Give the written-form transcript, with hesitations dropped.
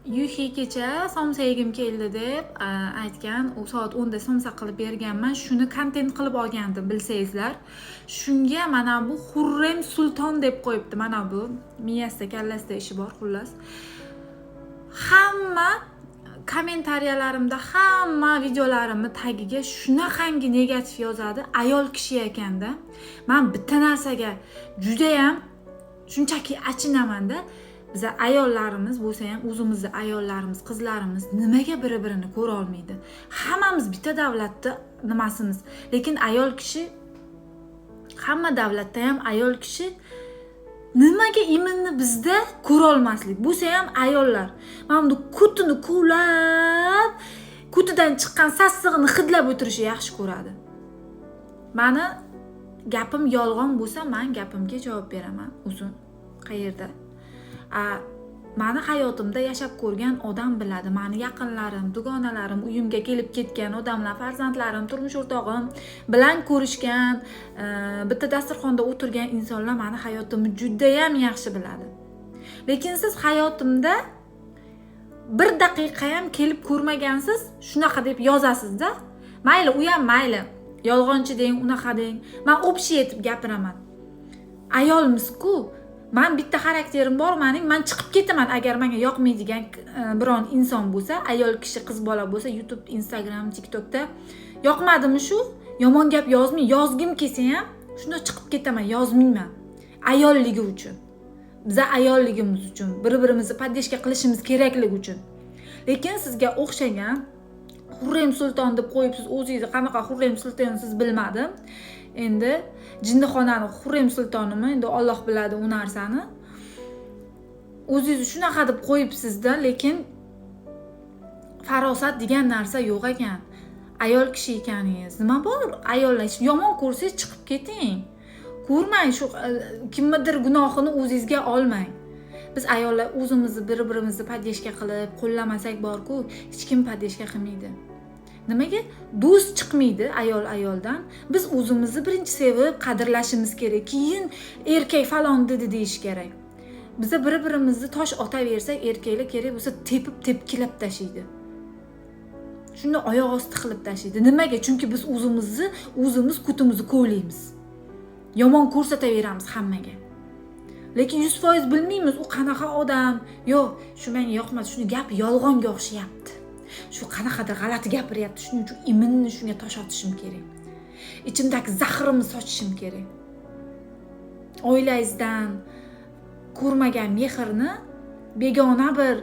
Yuhi kecha somsa yegim keldi deb aytgan. U soat 10 da somsa qilib berganman. Shuni kontent qilib olgandim, bilsangizlar. Shunga mana bu Hurrem Sulton deb qo'yibdi. Mana bu miyasida, kallasida ishi bor, xullas. Hamma kommentariyalarimda, hamma videolarimni tagiga shunaqangi negativ yozadi. Ayol kishi ekanda. Man bitta narsaga judayam shunchaki achinamanda. Biza ayollarimiz bo'lsa ham, o'zimizni ayollarimiz, qizlarimiz nimaga bir-birini ko'ra olmaydi? Hammamiz bitta davlatda nimasimiz. Lekin ayol kishi hamma davlatda ham ayol kishi nimaga именно bizda ko'rolmaslik bo'lsa ham ayollar mana buni kutini kovlab, kutidan chiqqan sassig'ini hidlab o'tirishni yaxshi ko'radi. Mani gapim yolg'on bo'lsa, man gapimga javob beraman uzun qayerda. Mani hayotimda yashab ko'rgan odam biladi. Mani yaqinlarim, dugonalarim, uyimga kelib ketgan odamlar, farzandlarim, turmush o'rtog'im bilan ko'rishgan, bitta dasturxonda o'tirgan insonlar mani hayotimni judayam yaxshi biladi. Lekin siz hayotimda bir daqiqa ham kelib ko'rmagansiz, shunaqa deb yozasiz-da. Mayli, u ham mayli. Yolg'onchi deng, unaqa deng. Man общий etib gapiraman. Ayolmiz-ku. Man bitta xarakterim bor mening, man chiqib ketaman agar menga yoqmaydigan biron inson bo'lsa, ayol kishi, qiz bola bo'lsa, YouTube, Instagram, TikTokda yoqmadimi shu, yomon gap yozmay, yozgim kelsa ham shunda chiqib ketaman, yozmayman. Ayolligi uchun. Biza ayolligimiz uchun bir-birimizni поддержка qilishimiz kerakligi uchun. Lekin sizga o'xshagan Hurrem Sulton deb qo'yibsiz o'zingizni, qanaqa Hurrem Sulton siz bilmadim. Endi jinnixonani Hurrem Sultonimi, endi Alloh biladi u narsani. O'zingizni shunaqa deb qo'yibsiz-da, lekin farosat degan narsa yo'q ekan. Ayol kishi ekaningiz. Nima bor? Ayollar yomon ko'rsangiz chiqib keting. Ko'rmang shu kimnidir gunohini o'zingizga olmang. Biz ayollar o'zimizni bir-birimizni поддержка qilib, qo'llamasak borku, hech kim поддержка qilmaydi. Nimaga do'st chiqmaydi ayol ayoldan? Biz o'zimizni birinchi sevib, qadrlashimiz kerak. Keyin erkak falon dedi deyish kerak. Biza bir-birimizni tosh otaversak, erkaklar kerak bo'lsa tepib tepkilab tashlaydi. Shuni oyoq osti qilib tashlaydi. Nimaga? Chunki biz o'zimizni o'zimiz kutimizni kovlaymiz. Yomon ko'rsataveramiz hammaga. Lekin 100% bilmaymiz u qanaqa odam. Yo'q, shu menga yoqmadi, shuni gap yolg'onga o'xshayapti. Shu qanaqadir g'alati gapiryapti. Shuning uchun именно shunga tosh otishim kerak. Ichimdagi zahrimni sochishim kerak. Oilangizdan ko'rmagan mehrni begona bir